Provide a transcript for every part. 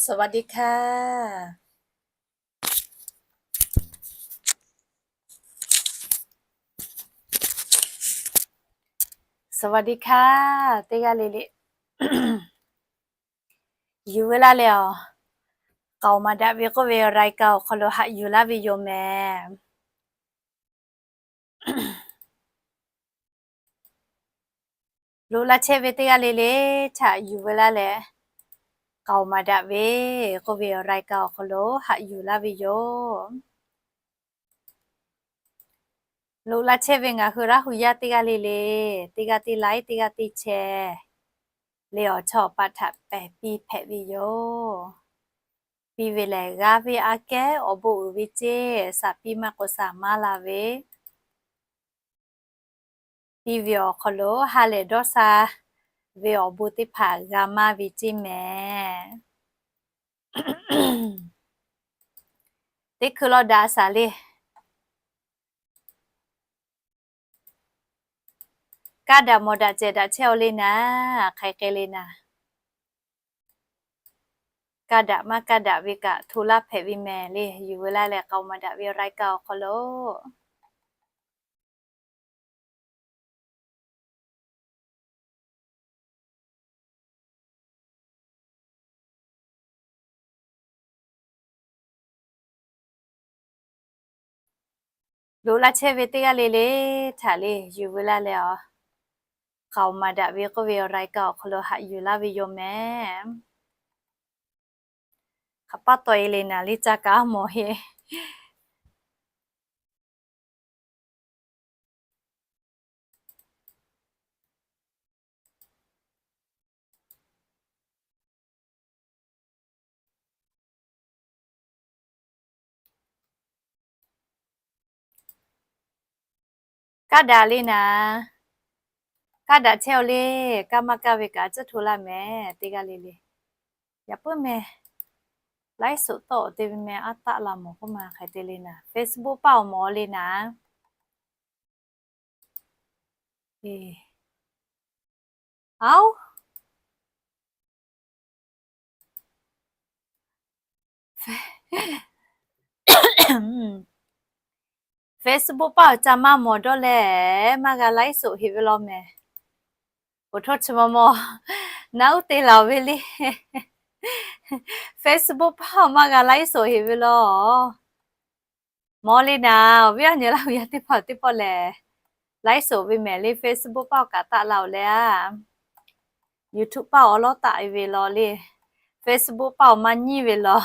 สวัสดีค่ะ สวัสดีค่ะ teˇ g'aˇ le le, yuˬ veu laˇ leh awˬ, k'aoˍ maˍ daꞈ ve k'oˆ ve รายการ awˬ hk'aw lo haꞈ yuˬ laˇ ve yoˬ mehˍ. Loꞈ la chehˇ ve teˇ g'aˇ le le htaꞈ yuˬ veu laˇ leh, k'aoˍ maˍ daꞈ ve k'oˆ ve รายการ awˬ hk'aw lo haꞈ yuˬ laˇ ve yoˬ. Loꞈ la chehˇ ve ngaˬ hui Laˇ huˍ yaˇ teˇ g'aˇ le le, teˇ g'aˇ teˇ like, teˇ g'aˇ teˇ share le awˬ chawˇ awˬ paˆ htaꞈ pehˬ piˇ hpehꞈ ve yoˬ. Piˇ ve lehˬ g'aˇ ve aꞈ kehˉ awˬ bon uiˍ ve ceˇ, shaˍ piˇ maˇ k'o shaˍ maˇ la ve, piˇ ve awˬ hk'aw lo ha lehˬ dawˇ sha ve awˬ bon teˇ hpaˍ g'a maˇ ve ceˇ mehˍ. Teˇ hkui lawˇ daꞈ shaˍ le. Kaˇ daꞈ mawˬ daꞈ cehˬ daꞈ chehˇ-aw le naˍ, hk'aˬ hk'e le naˍ. Kaˇ daꞈ maˇ kaˇ daꞈ ve kaꞈ hto laˇ hpehꞈ ve mehˍ le. Yuˬ veu laˇ leh k'aoˍ maˍ daꞈ ve รายการ awˬ hk'aw lo loꞈ la chehˇ ve teˇ g'aˇ le le htaꞈ le yuˬ veu laˇ leh awˬ, k'aoˍ maˍ daꞈ ve k'oˆ ve รายการ awˬ hk'aw lo haꞈ yuˬ laˇ ve yoˬ mehˍ. Hk'aˬ paˆ taw e le naˍ, liˇ caˇ kaꞈ mawˬ heˆ. Kaˇ daꞈ le naˍ. Kaˇ daꞈ chehˇ-aw le. Kaˇ maˇ kaˇ ve kaꞈ tcuhˇ hto laˇ mehˍ teˇ g'aˇ le le. Yaꞈ puiˉ meh, ไลฟ์สด tawˆ-oˬ te ve meh aˉ taˆ la mawˬ k'oˆ ma hk'aˬ hk'e te le naˍ. Facebook paˆ awˬ mawˬ le naˍ. Aoˉ, Facebook paˆ awˬ ca maˇ mawˬ dawˇ leh, maˇ g'a ไลฟ์สด heꞈ ve law mehˍ. Oˬ htawˇ chi ma maw, naˉ uˉ te laˬ ve le. Facebook paˆ awˬ maˇ g'a ไลฟ์สด heꞈ ve law. Mawˬ le naˍ, awˬ viˉ awˬ nyi Laˇ huˍ yaˇ teˇ hpaˍ teˇ pawˆ lehˬ, ไลฟ์สด ve mehˍ le. Facebook paˆ awˬ kaꞈ taˆ la-oˬ leh a, YouTube paˆ awˬ lawˉ taˆ ve law le. Facebook paˆ awˬ maˇ nyiˇ ve law.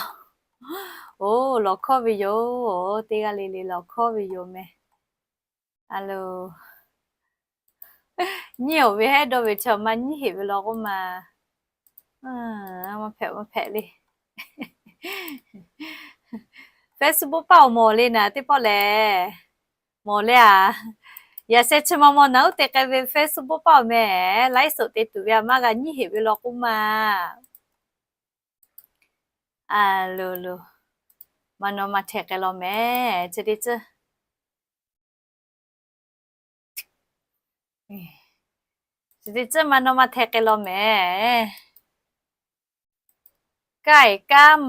Oˬ, lawˬ hkawˇ ve yoˬ. Teˇ g'aˇ le le lawˬ hkawˇ ve yoˬ meh. A lo, nyiˇ-oˬ ve hehˉ dawˇ ve chaw maˇ nyiˇ heꞈ ve law k'oˆ ma. Maˇ hpehꞈ maˇ hpehꞈ le. Facebook paˆ awˬ mawˬ le naˍ teˇ pawˆ lehˬ. Mawˬ le a. Yaꞈ sheh chi ma maw naˉ uˉ te k'ai ve Facebook paˆ awˬ meh, ไลฟ์สด te tuˬ ve a maˇ g'a nyiˇ heꞈ ve law k'oˆ ma. A lo lo, maˇ naw maˇ hteh k'ai law meh. Chi teˇ ceuˬ, chi teˇ ceuˬ maˇ naw maˇ hteh k'ai law meh. Kaˇ e kaˇ ma